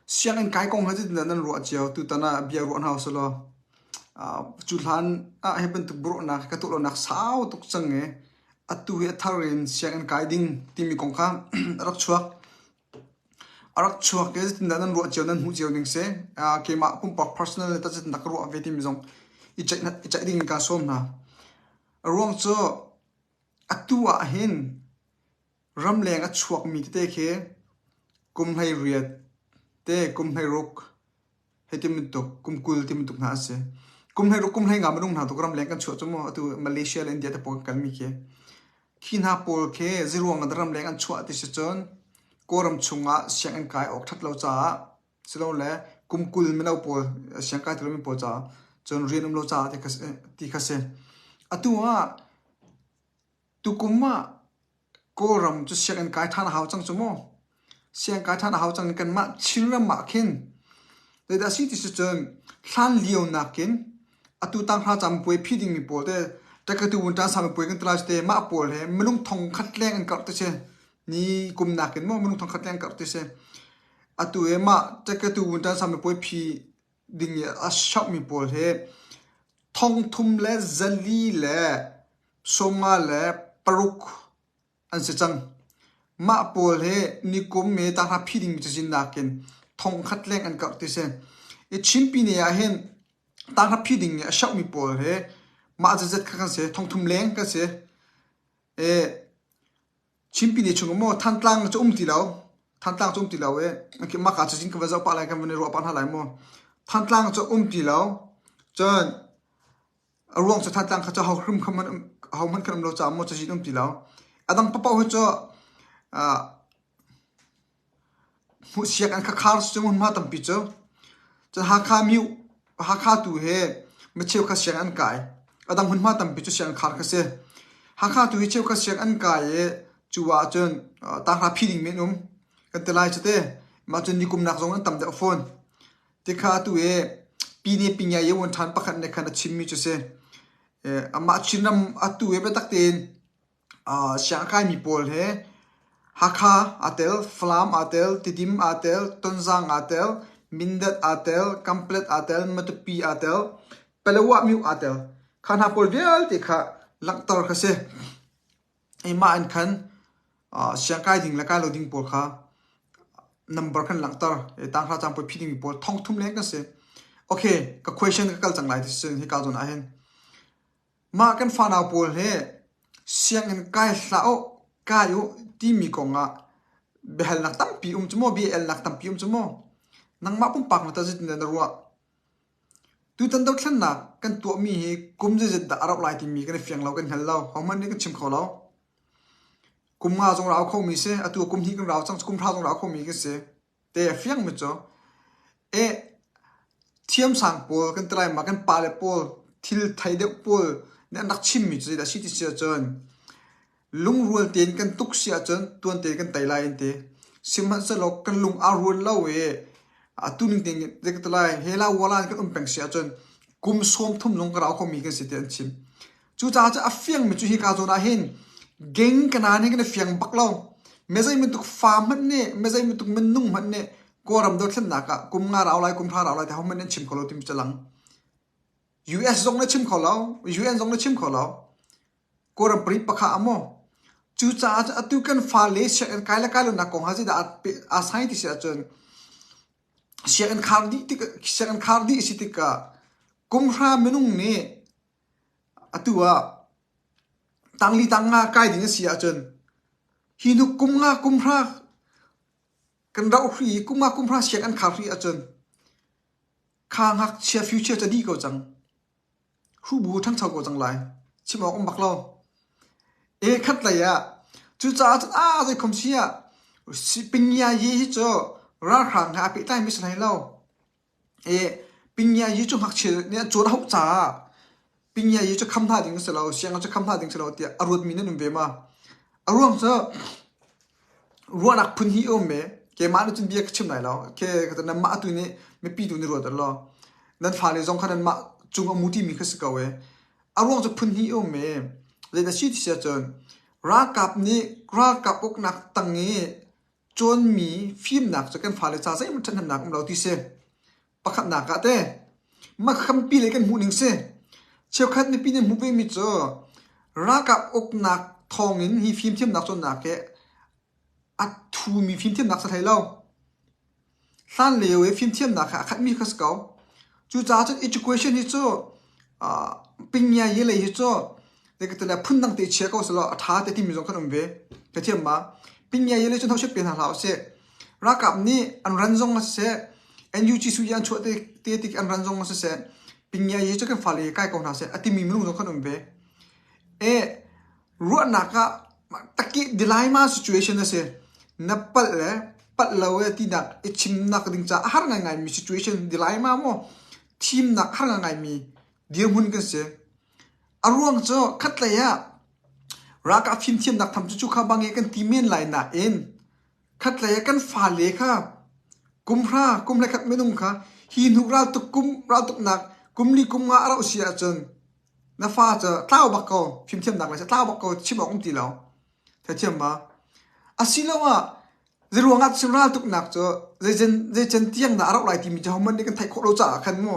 Sianginn kai kong he zeitindah nan ruah cio? Tutan ah bia ruah hna usih law cu hlan ah hi bantuk biaruahnak ka tuah lonak sau tuk cang i atu hi a thar in sianginn kai ding timi kong kha a rak chuak. A rak chuak i zeitindah nan ruah cio, nan hmuh cio ning si. Keimah pumpak personal le zeitindah ka ruah ve timi zong i ceih ding in kaan sawm hna. A ruang cu atu ah hin Ramleng a chuakmi tete khi kum 18 te kum 16 hei ti bantuk kum 20 ti bantuk hna an si. Kum 16 kum 15 minung hna tuk ramleng kan chuah cu mu atu Malaysia le India te pawl kan kalmi khi. Khi hna pawl khi zeiruang ah dah ramleng an chuah ti si cun Kawlram chungah sianginn kai awk ṭhat lo caah silole kum 20 mino pawl siangkai ti lomi pawl caah cun rian um lo caah ti kha si. Atu ah Tukum ah Kawlram cu sianginn kai ṭhan a hau cang cu mu. Sianginn kai ṭhan a hau cang i kanmah Chinram ah khin zeidah a si ti si cun hlan lio nakin atu tanghra caminpuai phi dingmi pawl te ṭekatu vunṭan samipuai kan ti lai cu te mah pawl he minung thong khat leng an karh ti si. Ni kum nakin maw minung thong khat leng karh ti si. Atu i mah ṭekatu vunṭan samipuai phi ding i a shohmi pawl hi thong thum le zali le 56 an si cang. Mah pawl hi nikum i tahra phi dingmi cazin nakin thongkhat leng an karh ti si. I Chinpi ne ah hin tahra phi ding i a shohmi pawl hi mah zazet kha kan si, thongthum leng kan si. I Chinpi ne chung maw Thantlang cu um ti lo. Thantlang cu um ti lo i mah ka cazin ka va zoh pah lai kan van i ruah pah hna lai mu. Thantlang cu um ti lo. Cun A ruang cu Thantlang kha cu ho hrim kha hohmanh kan um lo caah maw cazin um ti lo. A dang paoh hi cu hmuhsiak an kha khar cu hmunhma tampi cu. Cun Hakha myu Hakha tu hi micheu kha siang an kai. A dang hmunhma tampi cu siang khar kha si. Hakha tu hi cheukhat siang an kai i cu ahcun tanghra phi ding men um kan ti lai cu te. Mah cun nikum nak zong an tam deuh fawn. Tikha atu i Pine Pinya Yewon ṭhan pakhat nih khan a chimmi cu si. Amah Chinram atu i biatak tein siang a kaimi pawl he Hakha aa tel, Falam aa tel, Tidim aa tel, Tonzang aa tel, Mindat aa tel, Kamplet aa tel, Matupi aa tel, Palawa Myu aa tel. Kha hna pawl vialte kha langhter kha si. Mah in khan siangkai ding le kai lo ding pawl kha number khan langhter. Tanghra caang pawl phi dingmi pawl thong thum leng kan si. Okay, ka question ka kal cang lai ti sin hika zawn ah hin. Mah kan fanau pawl he sianginn kai hlah u, kai u timi kong ah biahalnak tampi um cu maw, bia elnak tampi um cu maw? Nangmah pumpak na ta zeitin dah na ruah? Tutan dothlennak kan tuahmi hi kum zeizat dah a rauh lai timi kan i fiang lo, kan hngal lo. Hohmanh nih kan chim kho lo. Kum nga zong rau khomi si, atu kum hnih kan rau cang, kum hra zong rau khomi kan si. Te a fiangmi cu e thiamsang pawl kan ti lai ma, kan pale pawl, thil thei deuh pawl nih an rak chimmi cu zeidah a si ti si ahcun Lungrual tein kan tuk si ahcun tuan tein kan tei lai an ti. Sihmanhsehlaw kan lung aa rual lo i atu ning tein zei ka ti lai hela wala in kan um peng si ahcun kum 30 zong ka rau khomi kan si tiah an chim. Cucaah cu a fiangmi cu hika zawn ah hin geng kana nih kan i fiang bak lo. Mezei bantuk fa hmanh nih mezei bantuk minung hmanh nih Kawlram dothlennak ah kum nga rau lai kum hra rau lai ti hohmanh nih an chim kho lo timi cu a lang. US zong na chim kho lo, UN zong na chim kho lo. Kawlram pari pakhat ah maw? Cucaah cun atu kan fale sianginn kai le kai lonak kong ah zeidah aa sai ti si ahcun sianginn khar dih tik sianginn khar dih a si tikah kum hra minung nih atu ah tangli tang nga kai ding a si ahcun hi hnu kum nga kum hra kan rauh hri i kum nga kum hra sianginn khar hri ahcun kha ngakchia future cu a dih ko cang. Hrubu ṭhangcho ko cang lai. Chim awk um bak lo. E khat lei ah cucaah cun aa zeikhom si ah Pingya Yi hi cu ralhrang he aa pehtlaimi si hlei lo. E Pingya Yi cu ngakchia nih an cawn a hauh caah Pingya Yi cu kham hna ding a si lo, sianginn cu kham hna ding si lo tiah a ruatmi nan um ve ma? A ruang cu Ruahnak phun hi a um i keimah nih cun bia ka chim lai lo. Ke nanmah tu nih mipi tu nih ruat u law nan fale zong kha nanmah cung a mu timi kha si ko i a ruang cu phun hnih a um i zeidah si ti si ahcun ralkap nih ralkap uknak tang i. Cawnmi fimnak cu kan fale ca zeihmanh ṭhathnemnak um lo ti si. Pakhatnak ah teh makhampi lei kan hmuh ning si. Cheukhat mipi nih hmuh vemi cu ralkap uknak thawngin hi fimthiamnak cawnnak hi a thumi fimthiamnak si hlei lo. Hlanlio i fimthiamnak he a khatmi kha si ko. Cucaah cun education hi cu pingya ye lei hi cu phundang te chia ko selaw a ṭha te timi zong kan um ve. Ka thiam ma? Pingya ye lei cun hoset pe hna hlah usih. Ralkap nih an ran zong ah siseh, NUG sui an chuah te tik an ran zong ah siseh, pingya ye cu kan fale kai ko hna seh a timi minung zong kan um ve. E ruahnak ah taki dilemma situation a si. Na palh le palh lo e tinak i chimnak ding caah a har ngaingai mi situation dilemma maw thimnak har ngaingai mi dirhmun kan si. A ruang cu khatlei ah ralkap fimthiamnak tham cu cu kha bang i kan ti men lai nain khatlei ah kan fale kha kumhra kum le khat minung kha hi hnu raltuk kum raltuknak kum li kum nga a rauh si ahcun Na fa cu tlau bak ko, fimthiamnak lei cu tlau bak ko, chim awk um ti lo. Theithiam ma? Asiloah zeiruang ah cun raltuknak cu zeican zeican tiang dah a rauh lai timi cu hohmanh nih kan theih khawh lo caah khan mu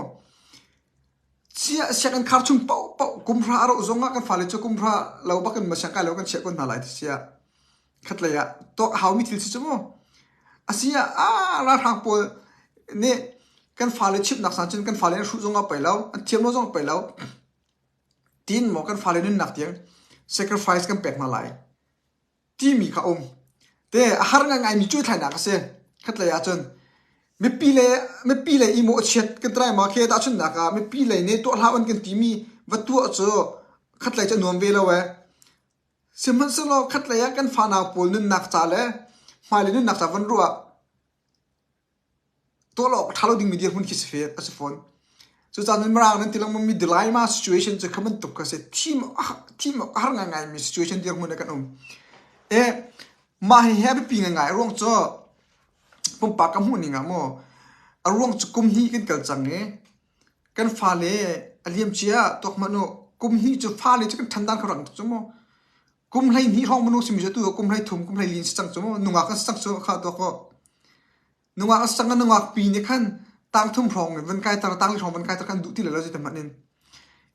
cia sianginn khar chung paohpaoh kumhra a rauh zong ah kan fale cu kumhra lo bak in ma siangkai lo kan chiah kun hna lai ti sia. Khatlei ah tuak a haumi thil si cu mu. Asi ah ah ralhrang pawl nih kan fale chimhnak san cun kan fale an hruh zong ah pei lo, an thiam lo zong ah pei lo. Tiin maw kan fale nunnak tiang sacrifice kan pek hna lai timi kha um. Te a har ngaingaimi cuaithlainak a si. Khatlei ah cun mipi le mipi lei i mawhchiat kan try ma khi tahchunhnak ah mipi lei nih tuah hlah an kan timi va tuah cu khatlei cu a nuam ve lo ee. Sihmanhsehlaw khatlei ah kan fanau pawl nunnak ca le hmailei nunnak ca von ruah tuah lo awk a ṭha lo dingmi dirhmun khi a si fawn. Cucaah cun Mirang nan ti lengmang mi dilemma situation cu kha bantuk kha si. Thim thim awk a har ngaingaimi situation dirhmun ah kan um. E mah hihi a biapi ngaingai. A ruang cu pumpak ka hmuh ning ah maw a ruang cu kum hnih kan kal cang i Kan fale a liamcia tuak hmanh u, kum hnih cu fale cu kan ṭhan dan kha rang tuk cu mu. Kum 12 hrawng minung simi cu atu kum 13, kum 14 si cang cu mu. Nungak an si cang cu kha tuak u. Nungak an si cang nungak pi nih khan tang thum hrawng in van kaiter, tang li hrawng van kaiter kan duh ti lo zei hmanh in.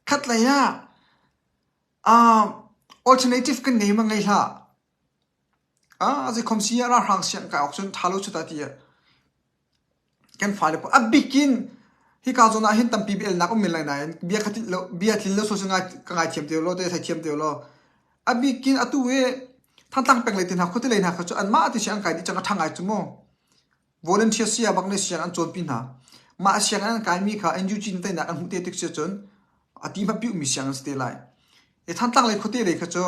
Khatlei ah uh, alternative kan ngei ma ngei hlah. Ah, zeikhom si ah ralhrang siang kai awk cun ṭha lo cu ta ti ah Kan fale pawl a bik in hika zawn ah hin tampi bia elnak um men lai nain bia kha tlinh lo bia tlin lo sawsawh ngai ka ngaithiam te law te theithiam te law a bik in atu hi Thantlang peng lei te hna khuate lei hna kha cu anmah ti siang an kai dih cang a ṭha ngai cu mu. Volunteer saya bak nih siang an cawnpi hna. Mah siang an kaimi kha NUG in teinak an hmuh te tik si cun a ti hmanh piumi siang an si te lai. I Thantlang lei khuate lei kha cu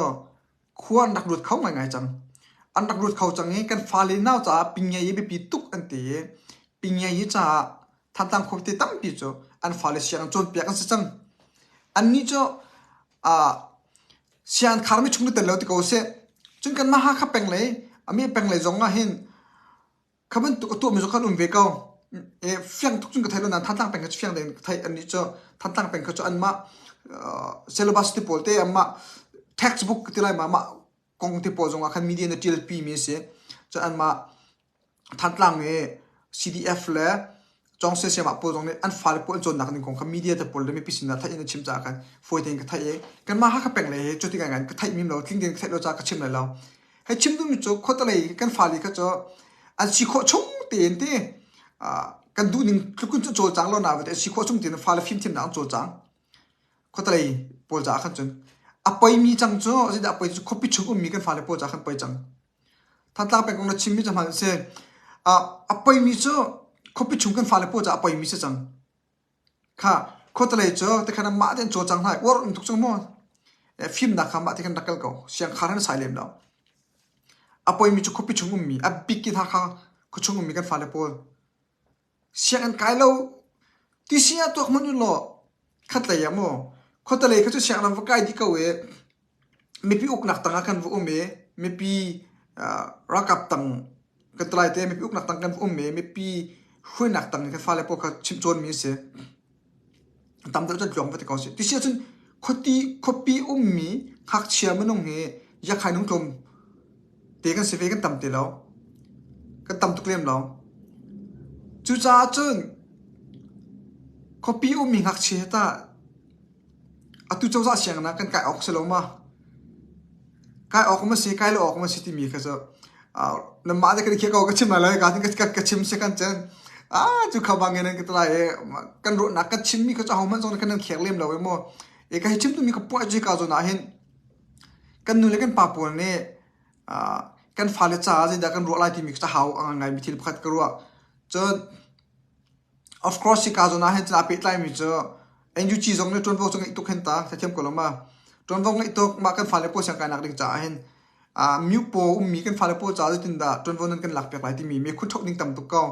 khua an rak lut kho ngaingai cang. An rak lut kho cang i kan fale nau caah pinngei i biapi tuk an ti i pinngei i caah Thantlang khuate tampi cu an fale sianginn cawnpiak an si cang. Annih cu uh, sianginn kharmi chung tel lo ti ko seh. Cun kanmah Hakha peng lei, ami peng lei zong ah hin Kha bantuk a tuahmi zong kha an um ve ko. E, fiang tuk cun ka thei lo nain Thantlang peng kha cu fiang tein ka theih. Annih cu Thantlang peng kha cu anmah uh, syllabus te pawl te anmah textbook ti lai ma mah kong te pawl zongah khan media na ṭialpi mi a si. Cun anmah Thantlang i CDF le Cawngse siamah pawl zong nih an fale pawl an cawnnak ning kong kha media te pawl le mipi sinah theih in an chim caah khan fawi tein ka theih i kanmah Hakha peng lei hi cuti ngaingai in ka theih mim lo tling tein ka theih lo caah ka chim lai lo. Hei chim duhmi cu khuatelei kan fale kha cu an si khawh chung tein ti kan duhning tluk in cu cawlcang lo na an si khawh chung tein fale fimthiamnak an cawlcang. Khuatelei pawl caah khan cun a poimi cang cu zeidah a poi cu khuapi chung ummi kan fale pawl caah khan poi cang. Thantlang peng kong na chimmi cu hmaan a si. A poimi cu khuapi chung kan fale pawl caah a poimi si cang. Kha khuatelei cu tikhan mah tein cawlcang hna uar um tuk cang mu. Fimnak kha mah te khan rak kal ko. Siangkhar an sai lem lo. A poimi cu khuapi chung ummi, a bik in Hakha khuachung ummi kan fale pawl. Sianginn kai lo ti si ah tuak hmanh u law khatlei ah maw khuatelei kha cu sianginn va kai dih ko i mipi uknak tang ah khan va um i mipi ralkap tang kan ti lai te mipi uknak tang kan va um i mipi hruainak tang in kan fale pawl kha chimhcawnmi a si. Tam deuh cu tluang va ti ko sih. Ti si ahcun khuati khuapi ummi ngakchia minung hi yakhainung tlawm te kan si ve kan tam ti lo. Kan tam tuk lem lo. Cucaah cun khuapi ummi ngakchia hi tah atu cozah sianginn ah kan kai awk si lo ma? Kai awk ma si, kai lo awk ma si timi kha cu nanmah nih kan i khiah ko ka chim lai lo hika hin ka chim si kan cun ah cu kha bangin nan ka ti lai i kan ruahnak kan chimmi kha cu ahohmanh zong nih khan nan khek lem lo i mu. I ka hi chim timi ka puah cu hika zawn ah hin kan nu le kan pa pawl nih kan fale caah zeidah kan ruah lai timi kha hau a ngaimi thil pakhat ka ruah. Cun of course hika zawn ah hin cun aa pehtlaimi cu NUG zong nih ṭuanvo cu ngeih tuk hin ta theithiam ko lo ma. Ṭuanvo ngeih tuk mah kan fale pawl siangkainak ding caah hin miopaw ummi kan fale pawl caah zeitindah ṭuanvo nan kan lakpiak lai timi mekhun ṭhoh ding tam tuk ko.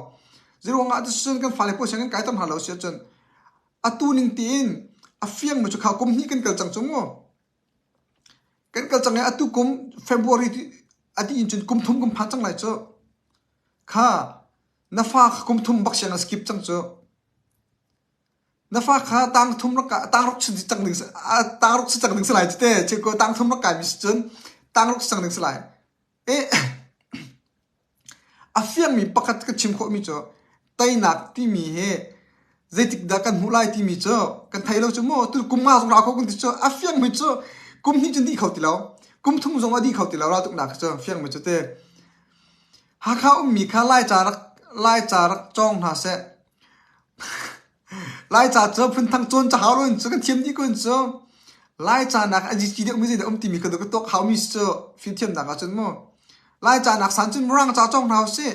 Zeiruang ah cun kan fale pawl siang kan kai tam hna lo si ahcun atu ning tiin a fiangmi cu kha kum hnih kan kal cang cu mu. Kan kal cang i atu kum February a dih in cun kum thum kan phan cang lai cu. Kha na fa kha kum thum bak siang a skip cang cu. Na fa kha tang thum rak tang ruk si cang ding tang ruk si cang ding si lai te che ko tang thum rak kai mi si cun tang ruk si cang ding si lai. E A fiangmi pakhat ka chim khawhmi cu teinak timi hi zeitik dah kan hmuh lai timi cu kan thei lo cu mu. Tu kum nga zong ra kho kan ti cu a fiangmi cu kum hnih cun dih kho ti lo. Kum thum zong a dih kho ti lo raltuknak cu fiangmi cu te. Hakha ummi kha Laica rak Laica rak cawng hna seh. Laica cu phunthang cawn ca hau lo in cu kan thiam dih ko in cu. Laica nak a zici deuh mi zeidah um timi kha ka tuak haumi cu fimthiamnak ah cun mu. Laica nak san cun Mirang ca cawng hna usih,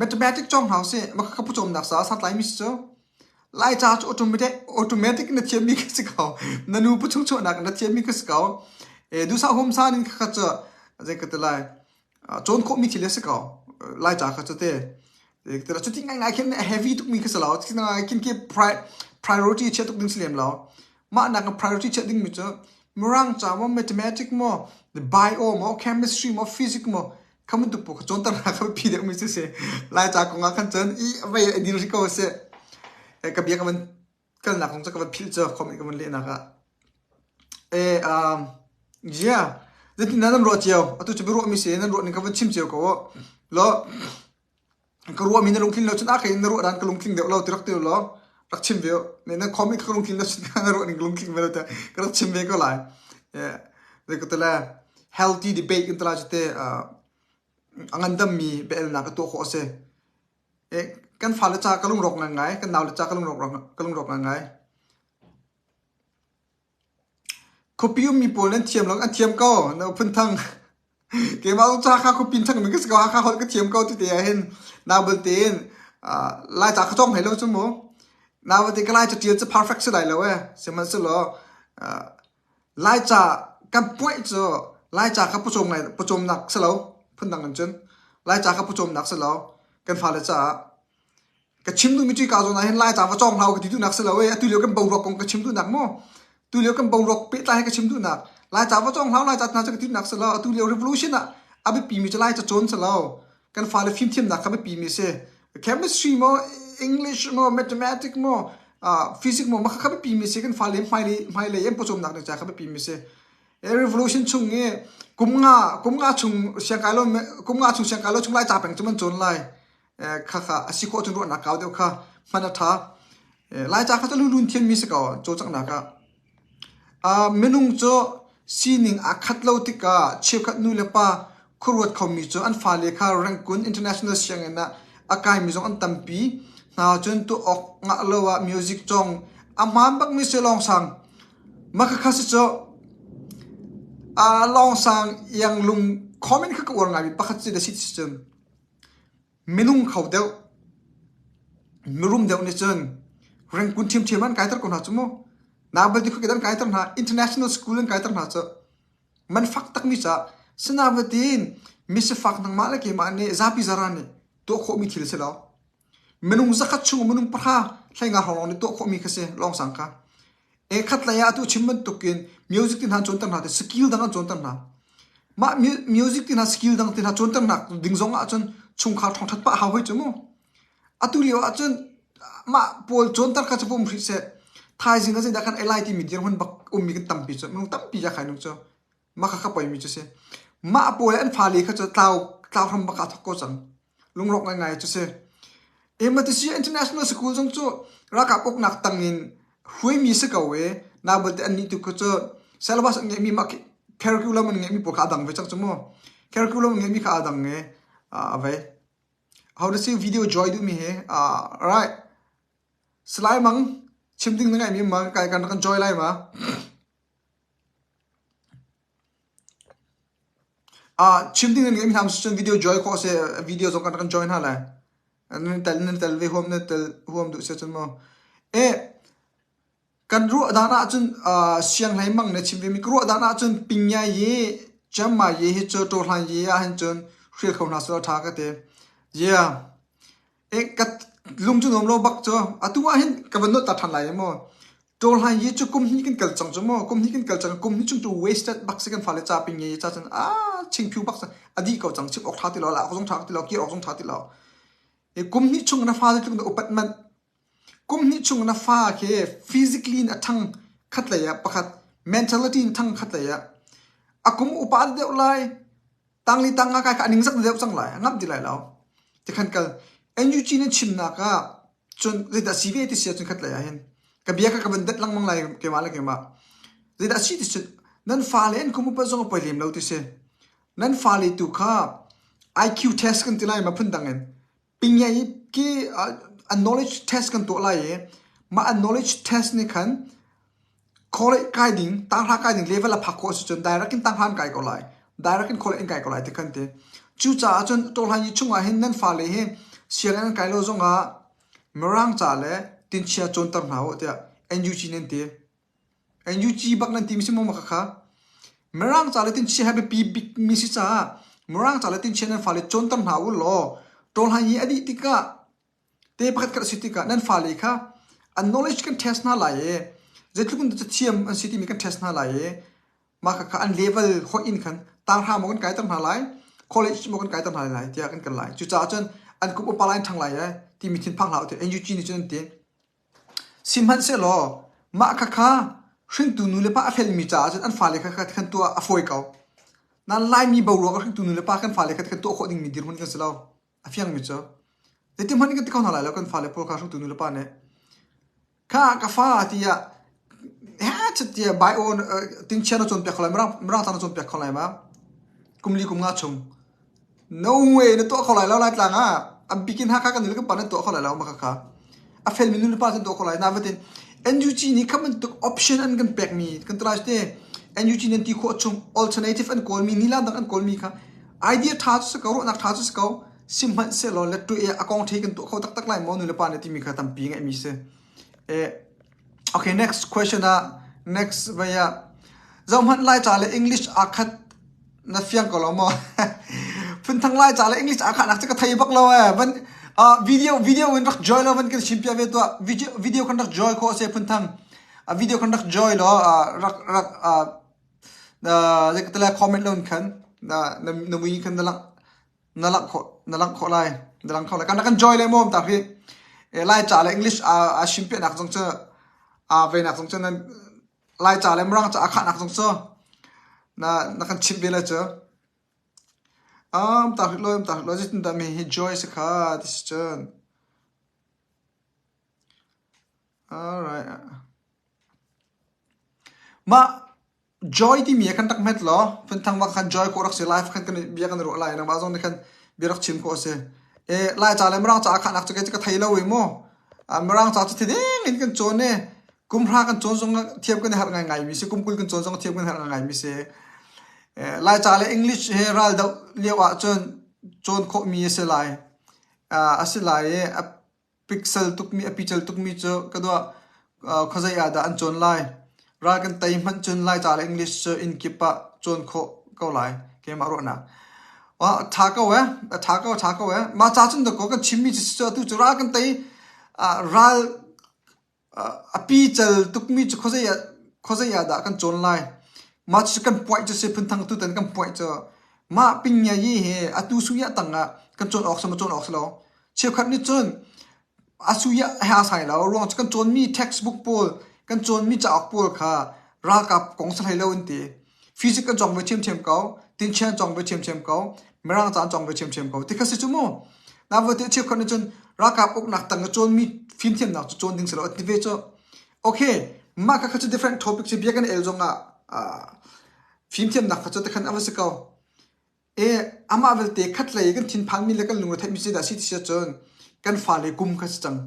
mathematics cawng hna usih, mah kha pawcawmnak caah santlaimi si cu. Laica cu automatic automatic na thiammi kha si ko. Na nu pachung chuahnak na thiammi kha si ko. E duhsah humsan in kha cu zei ka ti lai. Cawn khawhmi thil a si ko. Laica kha cu te. Cuti ngaingai khin a heavy tukmi kha si lo. Cuti ngaingai khin khi priority chia tuk ding si lem lo. Mah nak priority chia dingmi cu Mirang ca maw, mathematics maw, bio maw, chemistry maw, physics maw, kha bantuk pawl kha cawnter hna kha biapi deuhmi cu si. Laica kong ah khan cun i vei a dil rih ko a si. Ka bia ka van kalnak zong cu ka van philh cu comment ka van lehnak ah. E, um, yeah, zeitin dah nan ruah cio? Atu cu biaruahmi si, nan ruah ning ka van chim cio ko. Lo, ka ruahmi na lungtling lo cun a kei na ruah dan ka lungtling deuh lo ti rak ti law rak chim ve ne na comment ka lungtling lo cun na ruah ning lungtling ve lo te ka rak chim ve ko lai. Eh, ka tele healthy debate kan tala cu te a ngandammi biaelnak ka tuah khawh a si. Eh, kan fale ca ka lungrawk ngai kan naule ca ka lungrawk ka lungrawk ngai. Khuapi ummi pawl nan thiam lo an thiam ko na phunthang. Keimah zong cu Hakha khuapi in ṭhangmi ka si ko Hakha holh ka thiam ko ti te ah hin nau belte in Laica ka cawng hlei lo cu mu. Nau belte ka Laica ṭial cu perfect si lai lo ee. Sihmanhsehlaw Laica kan puaih cu Laica kha pawcawm ngai pawcawmnak si lo phundang in cun Laica kha pawcawmnak si lo kan fale caah Ka chim duhmi cu hika zawn ah hin Laica va cawng hlah u ka ti duhnak si lo ee. Atu lio kan boruak kong ka chim duhnak mu. Tu lio kan boruak pehtlai he ka chim duhnak. Laica va cawng hlah u, Laica hna cu ka ti duhnak si lo. Atu lio revolution ah a biapimi cu Laica cawn si lo. Kan fale fimthiamnak kha biapimi si. Chemistry maw, English maw, mathematics maw, uh, physics maw, mah kha biapimi si. Kan fale hmailei hmailei an pawcawmnak ding ca kha biapimi si. Revolution chung i kum nga kum nga chung siangkai lo kum nga chung siangkai lo chung Laica peng cu man cawn lai. Khakha a si khawh cun ruahnak kau deuh kha hman a ṭha. Laica kha cu lulun thiammi si ko cawlcanghnak ah. Minung cu sining aa khat lo tikah cheukhat nu le pa khuaruat khomi cu an fale kha Rangoon International Sianginn ah a kaimi zong an tampi hna cun tuah awk ngah lo ah music cawng a hmaan bakmi si lawngsang. Mah khakha si cu lawngsang ianglung comment kha ka uar ngaimi pakhat cu da si cun Minung kho deuh, mirum deuh nih cun Rangoon ṭhiamṭhiam an kaiter ko hna cu mu. Nabalte khuakip an kaiter hna, international school an kaiter hna cu. Man fak takmi caah sinabatin misifak nangmah le keimah nih zapi zaran nih tuah khawhmi thil a si lo. Minung zakhat chung minung pahra hleinga hrawng lawng nih tuah khawhmi kha si lawngsang kha. E khatlei ah atu chim bantukin music ti hna an cawnter hna te skill dang an cawnter hna. Mah music ti hna skill dang ti hna cawnternak ding zong ahcun chungkhar ṭhawngṭhat pah hau hoi cu mu. Atu lio ahcun mah pawl cawnter kha cu pum hrih seh. Thaizing ah zeidah kan ei lai timi dirhmun bak ummi kan tampi cu minung tampi ya khai nung cu. Mah kha ka poimi cu si. Mah pawl an fale kha cu tlau tlau hram bak ah thok ko cang. Lungrawk ngaingai cu si. Ematisi International School zong cu ralkap uknak tangin hruaimi si ko i na balte annih tu kha cu syllabus an ngeihmi mah curriculum an ngeihmi pawl kha a dang ve cang cu mu. Curriculum an ngeihmi kha a dang i a vei. How to see video joy duhmi hi right. Salai Mang chim ding na ngeihmi ma kai kan kan joy lai ma. Chim ding nan ngeihmi hna cun video join khawh a si. Video zong kan rak in join hna lai. Nan tel nan tel ve huam nan tel huam duh si cun maw. Eh kan ruah dan ahcun sianghlei mang na chim vemi ka ruah dan ahcun pingya ye chiangmai ye hi cu tawhlan ye ah hin cun hrial kho hna seh ṭha ka ti. Yeah. Eh, ka lung cu nuam lo bak cu. Atu ah hin ka van nolh ta ṭhan lai maw. Ṭawlhlan yi cu kum hnih kan kal cang cu maw. Kum hnih kan kal cang. Kum hnih chung cu wasted bak si kan fale ca ping ye ca cun ah chingphiu bak si. A dih ko cang. Chim awk ṭha ti lo, la awk zong ṭha ti lo, kir awk zong ṭha ti lo. E, kum hnih chung na fa tluk na upat manh. Kum hnih chung na fa khi physically in a ṭhang khat lei ah pakhat, mentality in ṭhang khat lei ah a kum upa deuh lai. Tangli tang nga kai kha a ningzak deuh cang lai, a ngamh ti lai lo. Tikhan kal NUG nan chimnak ah cun zeidah si ve ti si ahcun khat lei ah hin ka bia kha ka van det lengmang lai keimah le keimah. Zeidah si ti si nan fale an kum upat zong a poi lem lo ti si. Nan fale tu kha IQ test kan ti lai ma phundang in pingya i ki a knowledge test kan tuah lai i mah a knowledge test nih khan College kai ding, tanghra kai ding level a phak khawh si cun direct in tanghra an kai ko lai. Direct in college in kai ko lai ti khan ti. Cucaah cun tawhlan yi chungah hin nan fale hi sianginn an kai lo zongah Mirang ca le tinchia cawnter hna u tiah NUG nan ti. NUG bak nan ti mi si maw khakha? Mirang ca le tinchia he biapi bik mi si caah Mirang ca le tinchia nan fale cawnter hna u law tawhlan yi a dih tikah Te pakhat khat a si tikah nan fale kha an knowledge kan test hna lai i zeitluk in dah cathiam an si timi kan test hna lai i mah khakha an level hoih in khan tanghra maw kan kaiter hna lai, college maw kan kaiter hna lai tiah kan kal lai. Cucaah cun an kum upa lai an ṭhang lai ee timi thinphang hlah u tiah NUG nih cun an ti. Sihmanhsehlaw mah khakha hringtu nulepa a felmi caah cun an fale kha khan tuah a fawi ko. Nain Laimi boruak ah hringtu nulepa kan fale kha kan tuah khawh dingmi dirhmun kan si lo. A fiangmi cu zeitin hmanh in kan ti kho hna lai lo kan fale pawl kha hringtu nulepa nih kha ka fa tiah tiah bio tingchia na cawnpiak kho lai mirang mirang ca na cawnpiak kho lai ma kum li kum nga chung no way na tuah kho lai lo lai tlang ah a bikin Hakha kan nu le kan pa nan tuah kho lai lo ma kha a felmi nu le pa cun tuah kho lai na vatin NUG nih kha bantuk option an kan pekmi kan try te NUG nan ti khawh chung alternative an kawlmi nila dang an kawlmi kha Idea ṭha cu si ko, ruahnak ṭha cu si ko, sihmanhsehlaw lettu i a kong ṭhi kan tuah kho taktak lai maw nulepa nih timi kha tampi ngeihmi si. Eh, okay, next question ah, next vai ah, zohhmanh Laica le English aa khat na fiang ko lo maw? Phunthang Laica le English aa khahnak cu ka thei bak lo eh. Van uh, video video in rak join lo van kan chim piak ve tuah. Video video kan rak join khawh se phunthang. Uh, video kan rak join lo uh, rak rak uh, Zeitlai comment lo in khan na mui khan na langh na langh khawh na langh khawh lai na lang kho lai. Kan kan joy le mawm tak hi Laica le English aa chimpiahnak zong cu aa venak zong cu nan Laica le Mirang ca aa khahnak zong cu na na kan chimh ve lai cu. Um tak rih lo, tak rih lo zeitindah mi hi joy si kha ti si cun. Alright. Mah joy timi ah khan rak hmet law phunthang bak khan joy khawh rak si live khan kan bia kan ruah lai nangmah zong nih khan bia rak chim khawh a si. E Laica le Mirang ca khahnak cu kei cu ka thei lo i mu. Mirang ca cu thiding in kan cawn i kum hra kan cawn zong thiam kan i harh ngaingai mi si kum 20 kan cawn zong thiam kan i harh ngaingai mi si. Laica le English he ral doh lio ah cun cawn khawh mi a si lai. A si lai i a Piksel tukmi a pical tukmi cu ka dua khuazei ah dah an cawn lai. Ral kan tei hmanh cun Laica le English cu inn kip ah cawn khawh ko lai. Keimah ruahnak. Wa ṭha ko eh, a ṭha ko, ṭha ko eh. Mah ca cun dakaw kan chimmi cu atu cu ral kan tei ral A pical tukmi cu khuazei ah dah kan cawn lai? Mah cucu kan puaih cu si phunthang tutan kan puaih cu mah pingngiayi hi atu suiah tangah kan cawn awk si maw cawn awk si lo. Cheukhat nih cun a suiah he aa sai lo. Ruang cu kan cawnmi textbook pawl, kan cawnmi cauk pawl kha ralkap kong si hlei lo an ti. Physics kan cawng ve ṭhiamṭhiam ko, tinchian cawng ve ṭhiamṭhiam ko, Mirang ca an cawng ve ṭhiamṭhiam ko. Ti kha si cu mu. Na va te cheukhat nih cun ralkap uknak tang i cawnmi fimthiamnak cu cawn ding si lo an ti ve cu. Okay, mah kha cu different topic cu bia kan el zong ah fimthiamnak kha cu tikhan a va si ko. E amah vialte khatlei kan thinphanmi le kan lungretheihmi cu zeidah a si ti si ahcun kan fale kum kha si cang.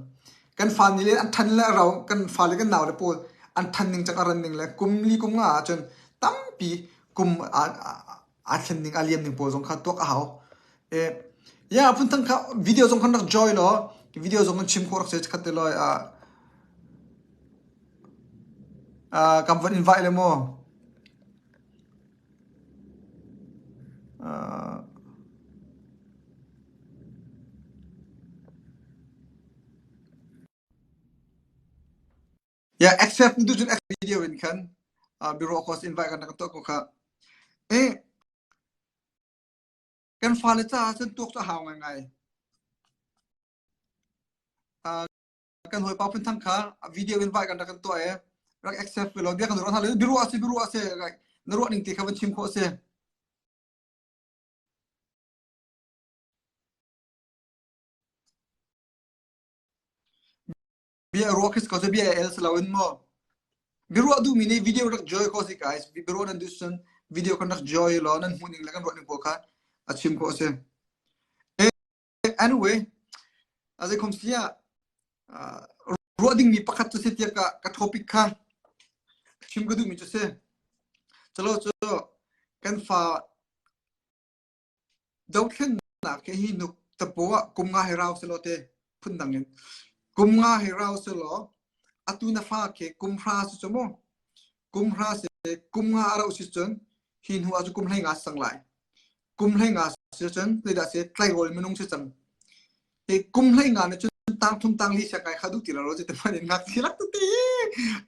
Kan fale le an ṭhan le a ro, kan fale kan naule pawl an ṭhan ning cang a ran ning le kum li kum nga ahcun tampi kum aa thlen ning a liam ning pawl zong kha tuak a hau. E ya phunthang kha video zong khan rak join law video zong kan chim khawh rak si khat te loi a kan van invite le mu. Uh, yeah, accept tu cun video in khan uh, bureau course invite kan rak tuah ko kha. Eh, kan fale caah cun tuak cu a hau ngaingai. Uh, kan hawipa phunthang kha video in vai kan rak kan tuah i rak accept ve law bia kan ruah hna lo biaruah a si biaruah a si na ruah ning te kha van chim khawh a si. Bia ruah khi ko bia el si lo in mo biaruah duhmi nih video rak joy ko si guys biaruah nan duh cun video kan rak joy law nan hmuh ning le kan ruah ning pawl kha a chim khawh a si. Anyway, a zeikhom si ah ruah dingmi pakhat cu si tiah ka, ka topic kha chim ka duhmi cu si. Calo cu kan fa dothlennak hi hi nuk tapo ah kum nga he rau selaw te phun dang in kum nga he rau selaw atu na fa khi kum hra si cu mu kum hra si kum nga a rauh si cun hi hnu ah cu kum hlei nga sang lai kum hlei nga si cun zeidah si tleirawl minung si cang hi kum hlei nga nih cun tang thum tang li siang kai kha duh ti lo ti man in ngak thi lak ti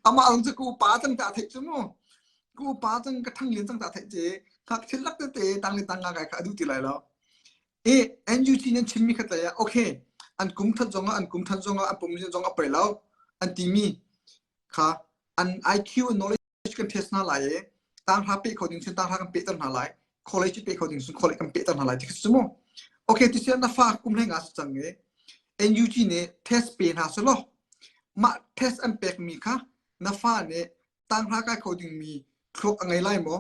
amah zong cu ku pa cang ta theih cu mu ku pa cang ka thang lian cang ta theih ci ngak thil lak te tang li tang nga kai kha duh ti lai lo e NUG nan chimmi khat lai ah okay an kum that zong ah an kum than zong ah an pum zong ah pei lo an timi kha an IQ and knowledge kan test hna lai i tanghra peh kho ding cun tanghra kan pehter hna lai college peh kho ding cun college kan pehter hna lai ti khi mu okay ti sian na fa kum hlei nga si cang i NUG nih test pe hna selaw mah test an pek mi kha na fa nih tanghra kai kho ding mi thluak a ngei lai maw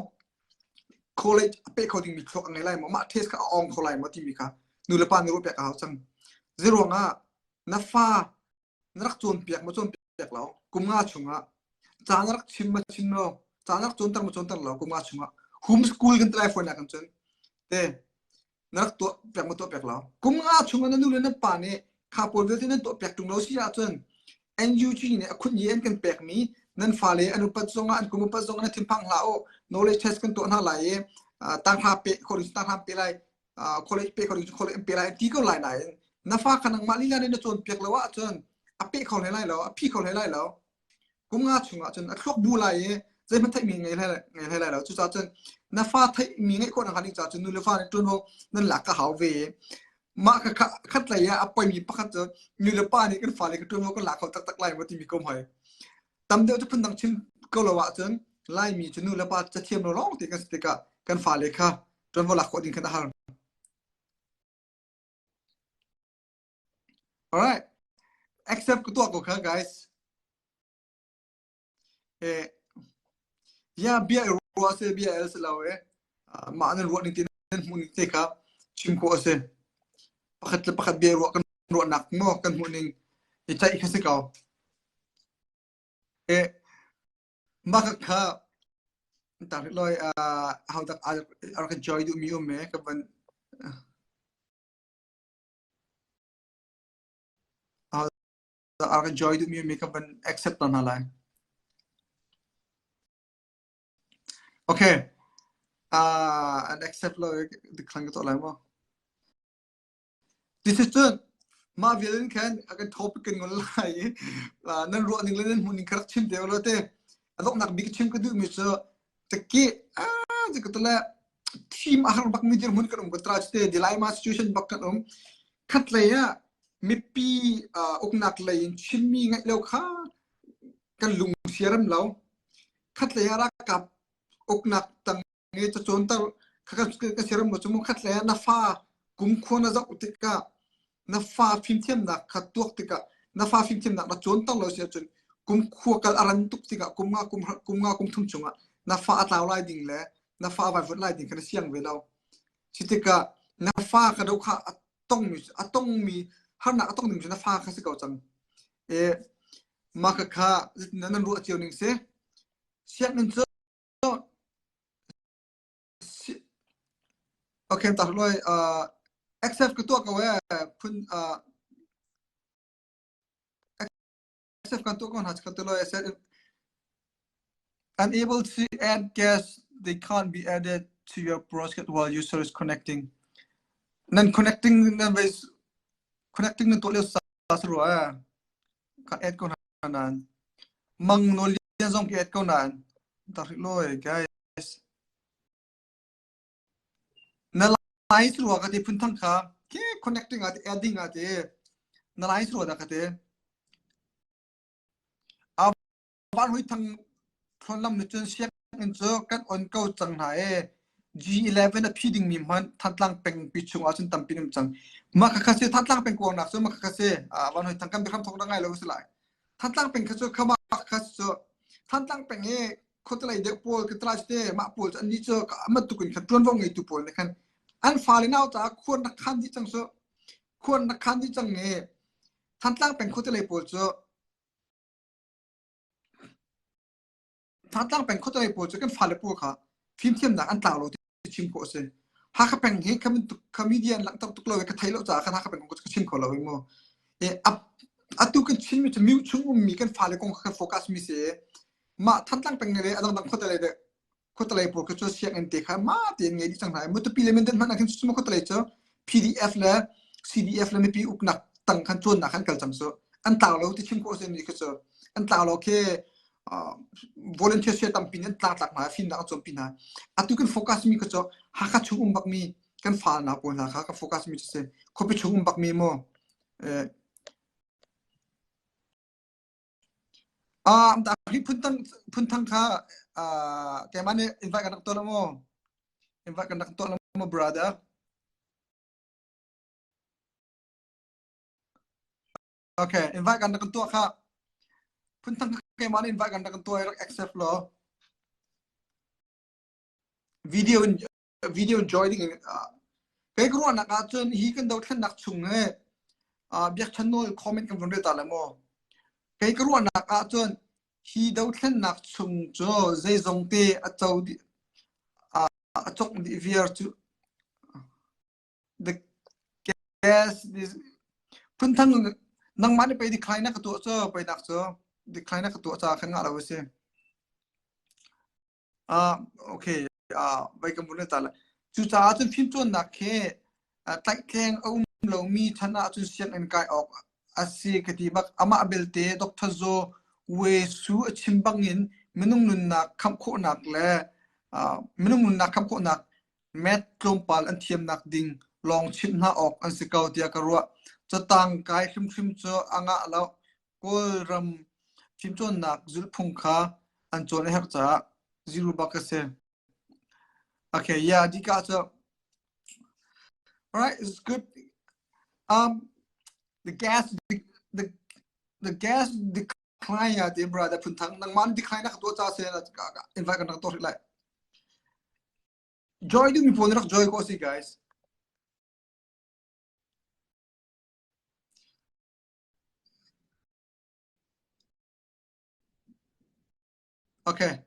college a peh kho ding mi thluak a ngei lai maw mah test kha a ong kho lai maw timi kha nu le pa nih ruah piak a hau cang ziruangah na fa na rak cawnpiak maw cawnpiak lo kum nga chungah ca na rak chim ma chim lo ca na rak cawnter ma cawnter lo kum nga chungah home school kan tlai fawn kan cun te na rak tuah piak ma tuah piak lo kum nga chungah na nu le na pa nih kha pawl vialte nan tuah piak tung lo si ahcun NUG nih a khun yi an kan pek mi nan fale an upat zongah an kum upat zongah na thinphang hlah u knowledge test kan tuah hna lai i tanghra pe khori tanghra pe lai college pe kho ding cu college an pe lai an ti ko lai nain na fa kha nangmah lila nih na cawnpiak lo ahcun a pe kho hlei lai lo a phi kho hlei lai lo kum nga chungah cun a thluak bu lai i zeihmanh theihmi ngei hlei ngei hlei lai lo cucaah cun na fa theihmi ngeih khawh nak ding caah cun nu le fa nih ṭuanvo nan lak ka hau ve mah kha khatlei ah a poimi pakhat cu nu le pa nih kan fale ka ṭuanvo kan lak kho taktak lai maw timi ko hoi tam deuh cu phundang chim ko lo ahcun Laimi cu nu le pa cathiam lo lawng te kan si tikah kan fale kha ṭuanvo lak khawh ding khan a har. Alright. Accept ka tuah ko kha guys. Eh, ya bia i ruah se bia el se lo e. Mah nan ruah ning te nan hmuh ning te kha chim khawh a si. Pakhat le pakhat bia ruah kan ruahnak maw kan hmuh ning i ceih kha si ko. Eh, mah kha tak loi how dak a rak joy duh mi um e ka van a rak joy duh mi um e ka van accept ta hna lai. Okay. Uh, an accept lo dikthlang ka tuah lai maw? Tisicun mah vial in khan a kan topic kan ngol lai i nan ruah ning le nan hmuh ning kha rak chim te ulaw te a donghnak bik chim ka duhmi cu taki ah ka tule thim a har bak mi dirhmun kan um ka tra te dilemma situation bak kan um khatlei ah mipi uknak lei in Chinmi ngaih lo kha kan lung siaram lo khatlei ah ralkap uknak tang nge cacawnter kha ka siaram mo cu mu khat le na fa kum khua na zoh tikah. Na fa fimthiamnak kha tuak tikah na fa fimthiamnak na cawnter lo si ahcun kum khua kal a ran tuk tikah kum nga kum kum nga kum thum chungah na fa a tlau lai ding le na fa a vaivuanh lai ding kha na siang ve lo. Cu tikah na fa kha do kha a tongmi a tongmi harnak a tong ding cu na fa kha si ko cang. E mah kha nan ruah cio ning si. Sianginn cu Okay, ta loi uh, accept ka tuah ko eh phun uh, accept kan tuah ko hna ka tu loi said unable to add guests they can't be added to your broadcast while user is connecting nan connecting nan ve connecting nan tuah lio sa sa rua eh ka add ko hna nan mang no lian zong ki add ko nan ta ri loi guys Na lai rua ka ti phunthang kha ke connecting ah te adding ah te na lai rua dah ka ti. A van hui thang thon lam ni cun sianginn cu kan on ko cang hna e. G11 a phi ding mi hmanh Thantlang peng pi chung ah cun tampi um cang. Mah kha kha si Thantlang peng kuang nak cu mah kha kha si a van hui thang kan biakam thok dah ngai lo si lai. Thantlang peng kha cu khama kha cu Thantlang peng i khuatelei deuh pawl ka tlai te mah pawl cu annih cu amat tuk in khan ṭuanvo ngeitu pawl nih khan an fale nau caah khuan rak khan dih cang su khuan rak khan dih cang i Thantlang peng khuatelei pawl cu Thantlang peng khuatelei pawl cu kan fale pawl kha fimthiamnak an tlau lo ti chim khawh a si. Hakha peng hi kha bantuk kha media an langhter tuk lo i ka thei lo caah khan Hakha peng kong ka chim kho lo i mu. E, atu kan Chinmi cu miu chung ummi kan fale kong kha kan focus mi si. Mah Thantlang peng le a dangdang khuatelei le khuatelei pawl kha cu sianginn te kha ma tein ngei dih cang hna. Matupi le Mindat hmanh ah khin cu khuatelei cu PDF le CDF le mipi uknak tang khan cawnnak khan kal cang su. An tlau lo ti chim khawh a si mi kha cu. An tlau lo khi volunteer sia tampi nih an tlangtlak hna fimnak an cawnpi hna atu kan focus mi kha cu Hakha chung um bakmi kan fa hna pawl hna kha ka focus mi cu si khuapi chung um bakmi mu ah hi phunthang phunthang kha keimah nih invite kan rak tuah lo mu invite kan rak tuah lo mu brother Okay, invite kan rak tuah kha. Phunthang keimah nih invite kan rak tuah i rak accept law. Video in video joining in kei ka ruahnak ah cun hi kan dothlennak chung he biakchan nawl comment kan vun rel ta le maw. Kei ka ruahnak ah cun hi dothlennak chung cu zeizong te a co dih a cok dih viar cu the gas this phunthang nangmah nih pei decline na ka tuah cu peinak cu decline na ka tuah ca khan ngah lo si ah okay ah vai kan vun ta la cucaah cun fimcawnnak khi tlaihtleng a um lomi chan ah cun sianginn kai awk a si ka ti bak amah belte Dr. Zaw We Su a chim bangin minung nunnak khamh khawhnak le minung nunnak khamh khawhnak Math tlawmpal an thiamnak ding lawng chimh hna awk an si ko tiah ka ruah. Catang kai hrimhrim cu a ngah lo. Kawlram fimcawnnak zulhphung kha an cawn a herh caah zero bak a si. Okay, yeah, dika cu. Alright, it's good. Um, the gas, the, the, the gas decline ya ti brother phunthang nangmah decline na ka tuah ca se invite kan rak tuah rih lai. Joy duhmi pawl nih rak joy ko si guys. Okay.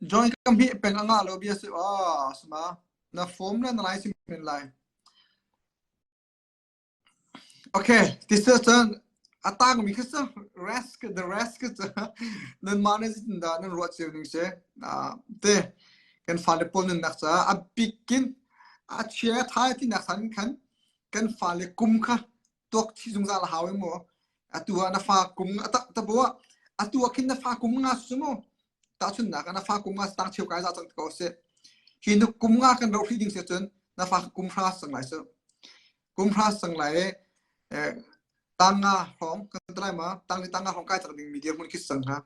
Join kam hi peng anga lo bia si ah sma na form na na lai sim men lai. Okay, this is cun a tangmi khi cu rest the rest khi cu nanmah nih zeitindah nan ruah cio ning si. Te kan fale pawl nunnak caah a bikin a chia a tha tinak san khan kan fale kum kha tuak chih zungzal a hau i mu. Atu ah na fa kum a tak ta bu ah atu ah khin na fa kum nga su mu. Tahchunhnak ah na fa kum nga tang cheu kai za cang ko seh. Hi nu kum nga kan roh ding si cun na fa kum hra sang lai su. Kum hra sang lai i tang nga hrawng kan ti lai ma tang li tang nga hrawng kai cang ding mi dirhmun khi sang ha.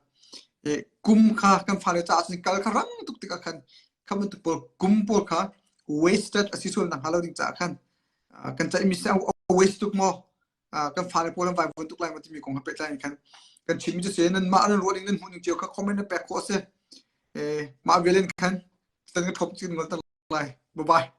Kum kha kan fale caah cun kal kha rang tuk tikah khan kha bantuk pawl kum pawl kha wasted a si sual nak hnga lo ding caah khan. Kan ceihmi si a waste tuk maw? Kan fale pawl an vaivuan tuk lai maw timi kong he pehtlai in khan kan chimmi cu si nanmah nan ruah ning nan hmuh ning cio kha comment na pek khawh a si. Mah vial in khan kan ka ṭhop cin ngol lai. Bye bye.